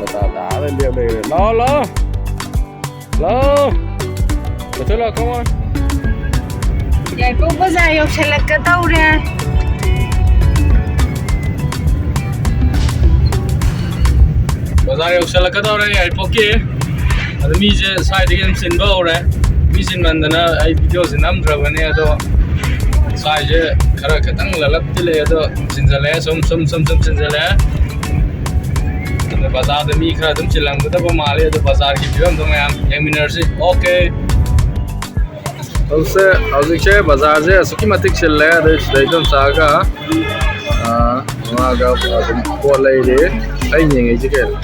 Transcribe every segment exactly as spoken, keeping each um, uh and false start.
ꯂꯇꯥ ꯇꯥꯔ ꯂꯦꯞ ꯂꯩꯔꯦ꯫ ꯂꯥꯛꯑꯣ, ꯂꯥꯛꯑꯣ꯫ ꯂꯥꯛꯑꯣ꯫ ꯂꯥꯛꯑꯣ, come on꯫ ꯌꯥꯏꯄꯣꯛ ꯕꯖꯥꯔ ꯌꯧꯁꯜꯂꯛꯀꯗꯧꯔꯦ꯫ ꯕꯖꯥꯔ ꯌꯧꯁꯜꯂꯛꯀꯗꯧꯔꯦ ꯌꯥꯏꯄꯣꯛꯀꯤ꯫ ꯑꯗ ꯃꯤꯁꯦ ꯁ꯭ꯋꯥꯏꯗꯒꯤ ꯑꯗꯨꯝ ꯆꯤꯟꯕ ꯍꯧꯔꯦ꯫ ꯃꯤ ꯆꯤꯟꯃꯟꯗꯅ ꯑꯩ videoꯁꯦ ꯅꯝꯗ꯭ꯔꯕꯅꯦ, ꯑꯗꯣ ꯁ꯭ꯋꯥꯏꯁꯦ ꯈꯔ ꯈꯤꯇꯪ ꯂꯜꯂꯞꯇꯤ ꯂꯩ, ꯑꯗꯣ ꯆꯤꯟꯖꯜꯂꯛꯑꯦ, ꯁꯨꯝ, ꯁꯨꯝ, ꯁꯨꯝ, ꯁꯨꯝ ꯆꯤꯟꯖꯜꯂꯛꯑꯦ꯫ ꯑꯗꯣ ꯕꯖꯥꯔꯗ ꯃꯤ ꯈꯔ ꯑꯗꯨꯝ ꯆꯤꯜꯂꯝꯒꯗꯕ ꯃꯥꯜꯂꯤ, ꯑꯗꯣ ꯕꯖꯥꯔꯒꯤ ꯐꯤꯕꯝꯗꯣ ꯃꯌꯥꯝ ꯌꯦꯡꯃꯤꯟꯅꯔꯁꯤ꯫ OK꯫ ꯍꯧꯖꯤꯛꯁꯦ, ꯍꯧꯖꯤꯛꯁꯦ ꯕꯖꯥꯔꯁꯦ ꯑꯁꯨꯛꯀꯤ ꯃꯇꯤꯛ ꯆꯤꯜꯂꯦ꯫ ꯑꯗꯩ ꯁꯤꯗ ꯏꯗꯣꯝꯆꯥꯒ, ꯑꯥ, ꯃꯥꯒ ꯑꯗꯨꯝ ꯄꯣꯠ ꯂꯩꯔꯤ꯫ ꯑꯩ ꯌꯦꯡꯉꯛꯏꯁꯦ ꯀꯩꯅꯣ?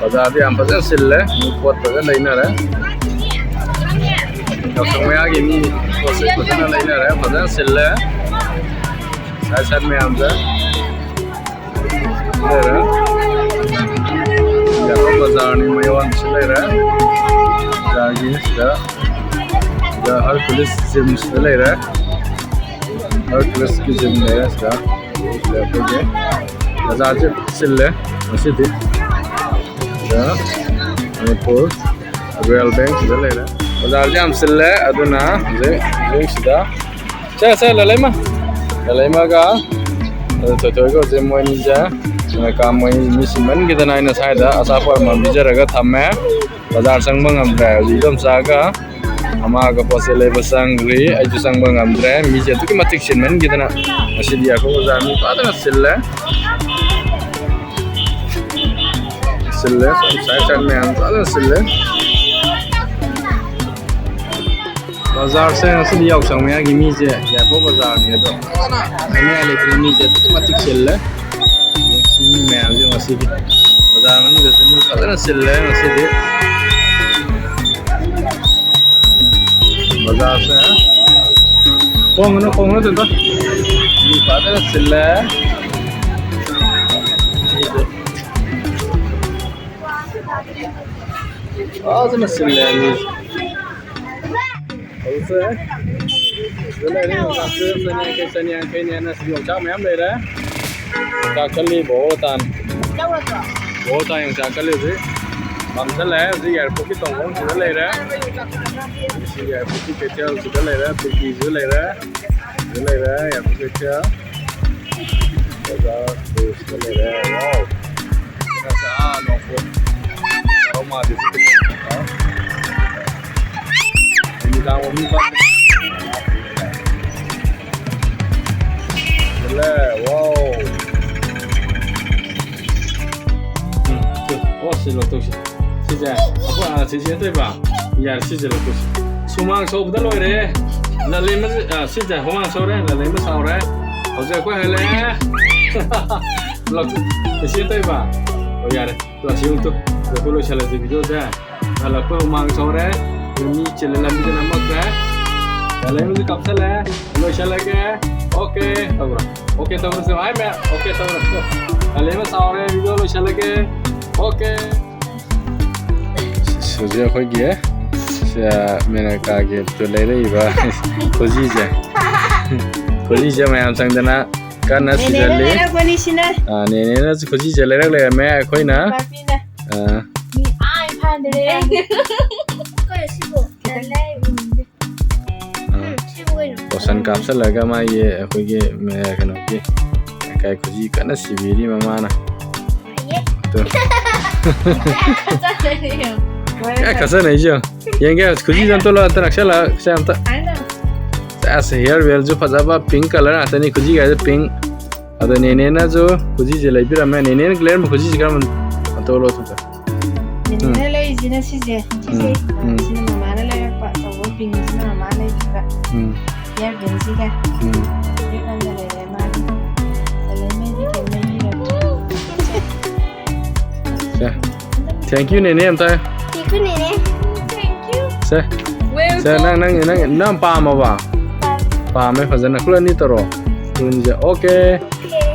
ꯕꯖꯥꯔꯗꯤ ꯌꯥꯝ ꯐꯖꯅ ꯆꯤꯜꯂꯦ꯫ ꯃꯤ ꯄꯣꯠ ꯐꯖꯅ ꯂꯩꯅꯔꯦ꯫ ꯌꯥꯎꯁꯪ ꯃꯌꯥꯒꯤ ꯃꯤ ꯄꯣꯠ ꯆꯩ ꯐꯖꯅ ꯂꯩꯅꯔꯦ꯫ ꯐꯖꯅ ꯆꯤꯜꯂꯦ꯫ Side side ꯃꯌꯥꯝꯁꯦ꯫ ꯂꯩꯔꯦ꯫ ꯌꯥꯏꯄꯣꯛ ꯕꯖꯥꯔꯅꯤ, ꯃꯌꯣꯟꯁꯤ ꯂꯩꯔꯦ꯫ ꯕꯖꯥꯔꯒꯤ ꯁꯤꯗ, ꯁꯤꯗ Hercules gymꯁꯤꯗ ꯂꯩꯔꯦ꯫ Herculesꯀꯤ gym ꯂꯩꯔꯦ ꯁꯤꯗ꯫ ꯁꯤꯗ ꯑꯩꯈꯣꯏꯒꯤ ꯕꯖꯥꯔꯁꯦ ꯆꯤꯜꯂꯦ ꯉꯁꯤꯗꯤ꯫ ꯁꯤꯗ ꯃꯅꯤꯄꯨꯔ Rural Bankꯁꯤꯗ ꯂꯩꯔꯦ꯫ ꯕꯖꯥꯔꯁꯦ ꯌꯥꯝ ꯆꯤꯜꯂꯦ, ꯑꯗꯨꯅ ꯍꯧꯖꯤꯛ, ꯍꯧꯖꯤꯛ ꯁꯤꯗ ꯁꯦ, ꯁꯦ, ꯂꯂꯩꯃ꯫ ꯂꯂꯩꯃꯒ ꯑꯗꯨ ꯊꯣꯏꯊꯣꯏꯒ ꯍꯧꯖꯤꯛ ꯃꯣꯏꯅꯤꯁꯦ ꯃꯣꯏ ꯀꯥ ꯃꯣꯏ ꯃꯤ ꯁꯤꯟꯃꯟꯈꯤꯗꯅ ꯑꯩꯅ ꯁ꯭ꯋꯥꯏꯗ ꯑꯆꯥꯄꯣꯠ ꯑꯃ ꯄꯤꯖꯔꯒ ꯊꯝꯃꯦ꯫ ꯕꯖꯥꯔ ꯆꯪꯕ ꯉꯝꯗ꯭ꯔꯦ꯫ ꯍꯧꯖꯤꯛ ꯏꯗꯣꯝꯆꯥꯒ ꯃꯃꯥꯒ ꯄꯣꯠ ꯆꯩ ꯂꯩꯕ ꯆꯪꯈ꯭ꯔꯤ꯫ ꯑꯩꯁꯨ ꯆꯪꯕ ꯉꯝꯗ꯭ꯔꯦ꯫ ꯃꯤꯁꯦ ꯑꯗꯨꯛꯀꯤ ꯃꯇꯤꯛ ꯆꯤꯟꯃꯟꯈꯤꯗꯅ ꯉꯁꯤꯗꯤ ꯌꯥꯏꯐꯧ ꯕꯖꯥꯔ ꯃꯤ ꯐꯖꯅ ꯆꯤꯜꯂꯦ꯫ ꯆꯤꯜꯂꯦ꯫ ꯁꯥꯏꯠ ꯁꯥꯏꯠ ꯃꯌꯥꯝ ꯐꯖꯅ ꯆꯤꯜꯂꯦ꯫ ꯕꯖꯥꯔꯁꯦ ꯉꯁꯤꯗꯤ ꯌꯥꯎꯁꯪ ꯃꯌꯥꯒꯤ ꯃꯤꯁꯦ ꯌꯥꯏꯐꯧ ꯕꯖꯥꯔꯅꯤ ꯑꯗꯣ ꯍꯥꯏꯅꯤꯡꯉꯥꯏ ꯂꯩꯇ꯭ꯔꯦ, ꯃꯤꯁꯦ ꯑꯗꯨꯛꯀꯤ ꯃꯇꯤꯛ ꯆꯤꯜꯂꯦ꯫ ꯁꯤ ꯃꯤ ꯃꯌꯥꯝꯁꯦ ꯉꯁꯤꯗꯤ ꯕꯖꯥꯔ ꯃꯅꯨꯡꯗꯁꯨ ꯃꯤ ꯐꯖꯅ ꯆꯤꯜꯂꯦ ꯉꯁꯤꯗꯤ꯫ ꯕꯖꯥꯔꯁꯦ ꯈꯣꯡꯉꯅꯨ, ꯈꯣꯡꯉꯅꯨ ꯇꯦꯟꯇꯣ꯫ ꯃꯤ ꯐꯖꯅ ꯆꯤꯜꯂꯦ꯫ ꯃꯤꯁꯦ ꯐꯖꯅ ꯆꯤꯜꯂꯦ ꯃꯤꯁꯦ꯫ ꯍꯧꯖꯤꯛꯁꯦ ꯁꯤꯗ ꯂꯩꯔꯦ ꯌꯣꯡꯆꯥꯛꯁꯦ ꯆꯅꯤꯌꯥꯡꯈꯩ, ꯆꯅꯤꯌꯥꯡꯈꯩꯅꯦꯅ ꯁꯤ ꯌꯣꯡꯆꯥꯛ ꯃꯌꯥꯝ ꯂꯩꯔꯦ꯫ ꯌꯣꯡꯆꯥꯛ ꯈꯜꯂꯤ ꯕꯣꯕꯣ ꯇꯥꯟ꯫ ꯕꯣꯕꯣ ꯇꯥꯟ ꯌꯣꯡꯆꯥꯛ ꯈꯜꯂꯤ ꯍꯧꯖꯤꯛ꯫ ꯃꯝꯁꯤꯜꯂꯛꯑꯦ ꯍꯧꯖꯤꯛ ꯌꯥꯏꯔꯤꯄꯣꯛꯀꯤ ꯇꯣꯡꯐꯝ ꯁꯤꯗ ꯂꯩꯔꯦ꯫ ꯁꯤ ꯌꯥꯏꯔꯤꯄꯣꯛꯀꯤ ꯀꯩꯊꯦꯜ ꯁꯤꯗ ꯂꯩꯔꯦ, ꯄꯨꯈ꯭ꯔꯤꯁꯤꯗ ꯂꯩꯔꯦ꯫ ꯁꯤꯗ ꯂꯩꯔꯦ ꯌꯥꯏꯔꯤꯄꯣꯛ ꯀꯩꯊꯦꯜ꯫ ꯕꯖꯥꯔ ꯁꯤꯗ ꯂꯩꯔꯦ꯫ ꯋꯥꯎ꯫ ꯁꯤꯅ ꯁꯥ ꯅꯣꯡꯄꯣꯛ꯫ ꯃꯥꯗꯤ꯫ ꯅꯨꯃꯤꯗꯥꯡ ꯋꯥꯏꯔꯝ ꯁꯤꯗ ꯂꯩ꯫ ꯋꯥꯎ꯫ ꯎꯝ, ꯁꯤ, ꯑꯣ, ꯁꯤ ꯂꯧꯊꯣꯛꯁꯤ꯫ ꯁꯤꯁꯦ, ꯑꯩꯈꯣꯏ, ꯑꯥ, ꯁꯤꯁꯦ ꯅꯠꯇꯦꯕ꯫ ꯌꯥꯔꯦ, ꯁꯤꯁꯦ ꯂꯧꯊꯣꯛꯁꯤ꯫ ꯁꯨꯃꯥꯡ ꯁꯧꯕꯗ ꯂꯣꯏꯔꯦ꯫ ꯂꯂꯩꯃ, ꯑꯥ, ꯁꯤꯁꯦ ꯍꯨꯃꯥꯡ ꯁꯧꯔꯦ, ꯂꯂꯩꯃ ꯁꯥꯎꯔꯦ꯫ ꯍꯧꯖꯤꯛ ꯑꯩꯈꯣꯏ ꯍꯜꯂꯛꯑꯦ꯫ ꯂꯧꯊꯣꯛ-, ꯁꯤ ꯅꯠꯇꯦꯕ꯫ ꯑꯣ, ꯌꯥꯔꯦ꯫ ꯂꯥꯛꯁꯤ ꯌꯦꯡꯉꯨ ꯇꯨ꯫ ꯑꯩꯈꯣꯏ ꯂꯣꯏꯁꯤꯜꯂꯁꯤ ꯚꯤꯗꯤꯑꯣꯁꯦ꯫ ꯍꯜꯂꯛꯄ ꯍꯨꯃꯥꯡ ꯁꯧꯔꯦ꯫ ꯃꯤ ꯆꯤꯜꯂꯦ, ꯂꯝꯕꯤꯗ ꯅꯝꯃꯛꯇ꯭ꯔꯦ꯫ ꯂꯂꯩꯃꯁꯨ ꯀꯥꯞꯁꯜꯂꯦ꯫ ꯂꯣꯏꯁꯤꯜꯂꯒꯦ꯫ ꯑꯣꯀꯦ ꯇꯧꯔꯣ꯫ ꯑꯣꯀꯦ ꯇꯧꯔꯁꯦ꯫ ꯍꯥꯏ ꯃꯌꯥꯝ꯫ ꯑꯣꯀꯦ ꯇꯧꯔꯣ꯫ ꯂꯂꯩꯃ ꯁꯥꯎꯔꯦ꯫ ꯚꯤꯗꯤꯑꯣ ꯂꯣꯏꯁꯤꯜꯂꯒꯦ꯫ ꯑꯣꯀꯦ꯫ ꯍꯧꯖꯤꯛ ꯑꯩꯈꯣꯏꯒꯤ, ꯁꯤ, ꯃꯦꯅꯀꯥꯒꯤ ꯂꯩꯔꯛꯏꯕ ꯈꯨꯖꯤꯁꯦ꯫ ꯈꯨꯖꯤꯁꯦ ꯃꯌꯥꯝ ꯆꯪꯗꯅ ꯀꯟꯅ ꯅꯦꯅꯦꯅ ꯁꯤꯖꯜꯂꯤ꯫ ꯂꯩꯔꯛꯄꯅꯤ ꯁꯤꯅ꯫ ꯑꯥ, ꯅꯦꯅꯦꯅ ꯈꯨꯖꯤꯁꯦ ꯂꯩꯔꯛ ꯂꯩꯔꯝꯃꯦ꯫ ꯑꯩꯈꯣꯏꯅ, ꯄꯥꯛꯄꯤꯅ꯫ ꯑꯥ, ꯃꯤ ꯑꯥ ꯏꯝꯐꯥꯜꯗ ꯂꯩꯔꯛꯏꯅꯦ꯫ ꯀꯩꯅꯣ ꯁꯤꯕꯨ? ꯂꯩ, ꯎꯝ꯫ ꯑꯥ꯫ ꯎꯝ, ꯁꯤꯕꯨ ꯀꯩꯅꯣ? ꯂꯣꯁꯟ ꯀꯥꯞꯁꯜꯂꯒ ꯃꯥꯒꯤ ꯑꯩꯈꯣꯏꯒꯤ, ꯃ-, ꯀꯩꯅꯣꯒꯤ ꯀꯥꯏ ꯈꯨꯖꯤ ꯀꯟꯅ ꯁꯤꯕꯤꯔꯤ ꯃꯃꯥꯅ꯫ ꯌꯦ꯫ ꯑꯗꯨ꯫ ꯆꯠꯂꯦ, ꯌꯦꯡꯉꯣ꯫ ꯀꯥꯏ ꯈꯠꯆꯅꯩꯁꯦ ꯌꯦꯡꯉꯣ꯫ ꯌꯦꯡꯒꯦ, ꯈꯨꯖꯤꯁꯦ ꯑꯝꯇ ꯂꯣ, ꯑꯝꯇ ꯅꯛꯁꯜꯂꯛꯑꯣ, ꯁꯦ ꯑꯝꯇ꯫ ꯍꯥꯏꯅꯣ꯫ ꯑꯁ, hair band ꯁꯨ ꯐꯖꯕ pink colour ꯉꯥꯛꯇꯅꯤ, ꯈꯨꯖꯤꯒꯁꯦ pink꯫ ꯑꯗꯣ ꯅꯦꯅꯦꯅꯁꯨ ꯈꯨꯖꯤꯁꯦ ꯂꯩꯕꯤꯔꯝꯃꯦ꯫ ꯅꯦꯅꯦꯅ ꯂꯩꯔꯝꯕ ꯈꯨꯖꯤꯁꯦ ꯀꯔꯝꯕꯅꯣ? ꯑꯝꯇ ꯎꯠꯂꯣ, ꯑꯝꯇ꯫ ꯅꯦꯅꯦꯅ ꯎꯝ꯫ ꯂꯩꯔꯤꯁꯤꯅ ꯁꯤꯁꯦ, ꯁꯤꯁꯦ꯫ ꯎꯝ, ꯎꯝ꯫ ꯁꯤꯅ ꯃꯃꯥꯅ ꯂꯩꯔꯛꯄ, ꯑꯆꯧꯕ pink ꯁꯤꯅ ꯃꯃꯥ ꯂꯩꯕꯤꯕ꯫ ꯎꯝ꯫ Hair band ꯁꯤꯒ꯫ ꯎꯝ꯫ Red ꯑꯃꯒ ꯂꯩꯔꯦ ꯃꯥꯒꯤ꯫ ꯆꯂꯦꯟꯃꯩꯗꯤ ꯀꯩꯝ ꯂꯩꯕꯤꯔꯛꯇ꯭ꯔꯦ꯫ ꯁꯦ꯫ Thank you, ꯅꯦꯅꯦ, ꯑꯝꯇ꯫ Thank you, ꯅꯦꯅꯦ꯫ Thank you꯫ ꯁꯦ꯫ Welcome꯫ ꯁꯦ, ꯅꯪ, ꯅꯪ, ꯅꯪ, ꯅꯪ ꯄꯥꯝꯃꯕ? ꯄꯥꯝꯃꯦ꯫ ꯄꯥꯝꯃꯦ, ꯐꯖꯅ꯫ ꯈꯨꯠ ꯑꯅꯤ ꯇꯧꯔꯣ꯫ ꯈꯨꯠ ꯑꯅꯤꯁꯦ꯫ Okay꯫ Okay꯫